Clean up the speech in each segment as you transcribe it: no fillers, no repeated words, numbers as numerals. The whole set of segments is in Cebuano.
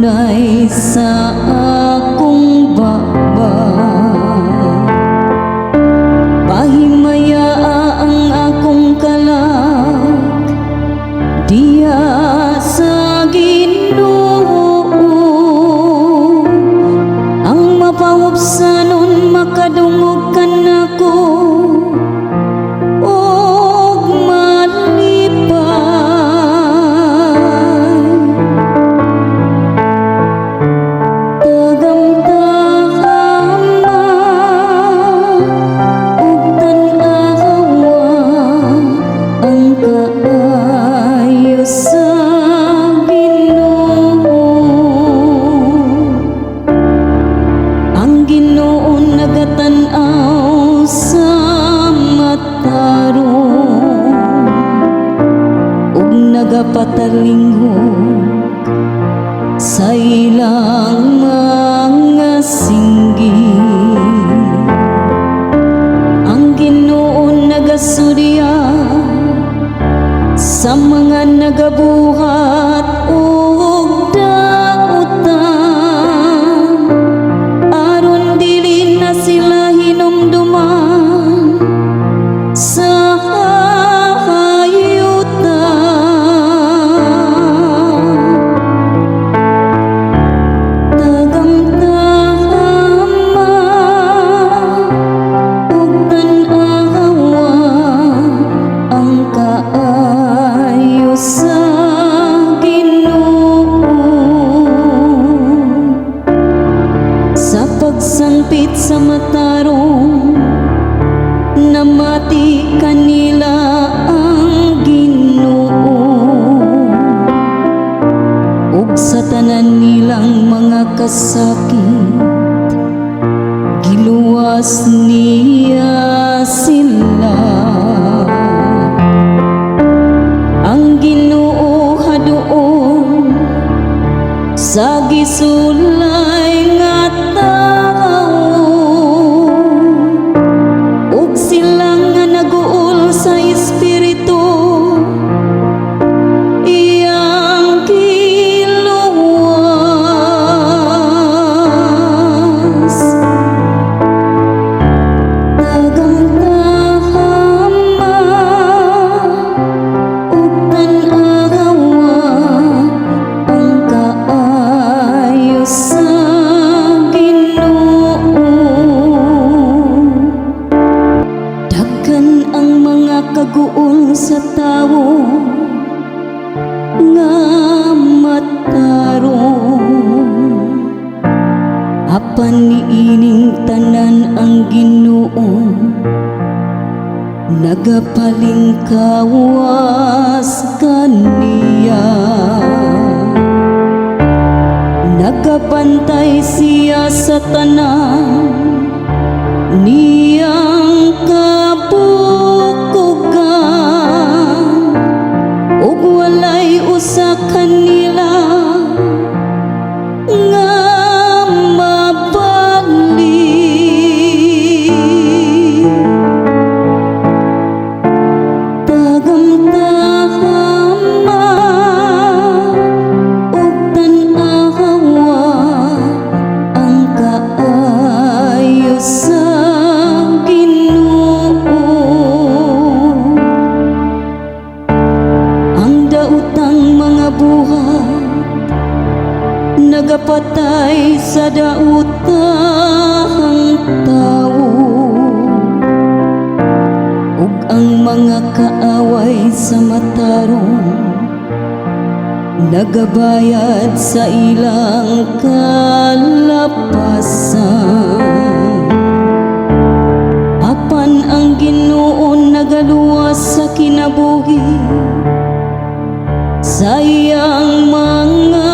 Kanunay sa akong baba. Pahimaya ang akong kalag diha sa Ginoo. Ang mapahupsanon makadungog kanako og malipay. Tagamtama ug tan-awa ang kaayo sa Ginoo. Ang Ginoo nagatan-aw sa matarong ug nagapatalinghog sa ilang mga singgit. Ang Ginoo nagasudya sa mga nagabuhat og dautan aron dili na sila hinumduman sa kahayutan. Tagamtama ug tan-awa ang kaayo sa Ginoo. Sa pagsampit sa matarong, namati kanila ang Ginoo ug sa tanan nilang mga kasakit giluwas niya sila. Ang Ginoo haduon sa gisulay nga tawo ug sila nga naguol sa espiritu iyang giluwas. Tagamtama ug tan-awa ang kaayo sa Ginoo. Daghan ang mga kaguol sa tawo nga matarong, apan niining tanan ang Ginoo nagapalingkawas kaniya. Nagabantay siya sa tanan niyang kabukogan ug walay usa kanila nga mabali. Tagamtama ug tan-awa ang kaayo sa Ginoo. Ang daotang mga buhat nagapatay sa daotang tawo ug ang mga kaaway sa matarong nagabayad sa ilang kalapasan. Apan ang Ginoo nagaluwas sa kinabuhi sa iyang mga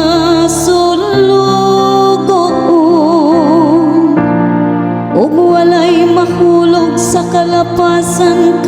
sulugoon ug walay mahulog sa kalapasan.